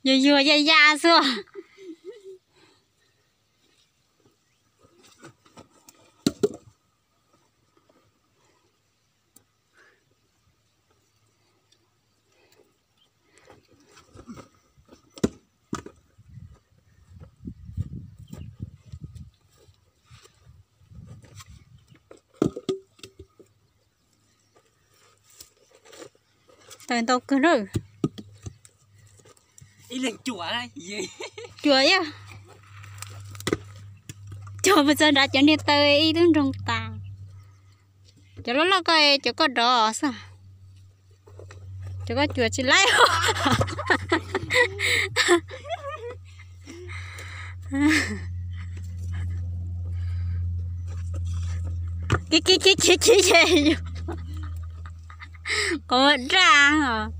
Yuag yuag ya ya xwb. Tawm ntau kawg na. Cuam ib yam, cuam puas txog nrad cov niag taw ib tug nroog tas. Cov loj loj koj, cov koj dov xwb. Cov koj cuam tsis laib. Kiv kiv kiv kiv kiv ces qhov muag daj os.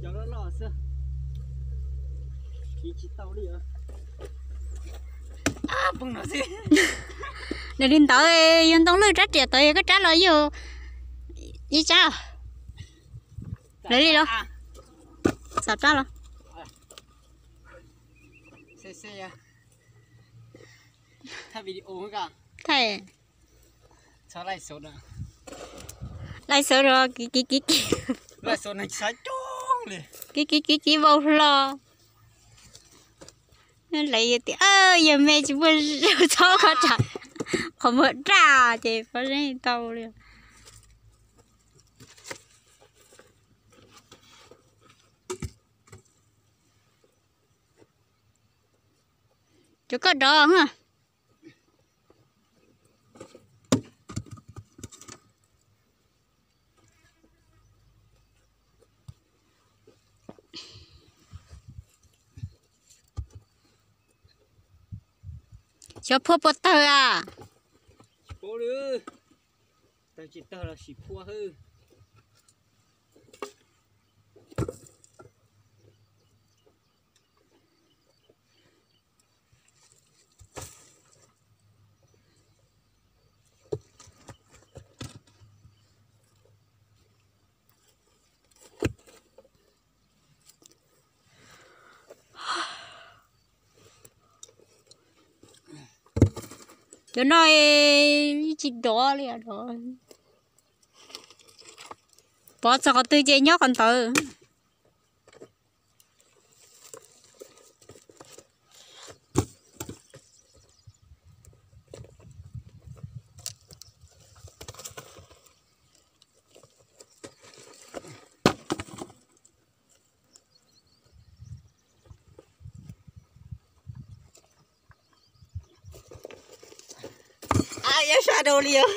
Cov loj loj xwb, kiv tsis tau li. Nws li ntawd, yog ntoo lwj rab riam tod yog koj rab los yog ib tsab. Lawv li los xav rab los. Thaij, laij xav rau kiv kiv kiv kiv, kiv kiv kiv kiv vau hlo. Lawv tias yawg me tsis muaj zog txhob kho tsam qhov muag daj ces pob zeb tau li. Cov koj dov. Xyov phua puas tawg a? Tsis paub li, tawg tsis tawg los sim phua xwb. Cov no tsis dov li os. Pov txog qhov twg ces nyob qhov ntawd. Ab, yab sab rau li os.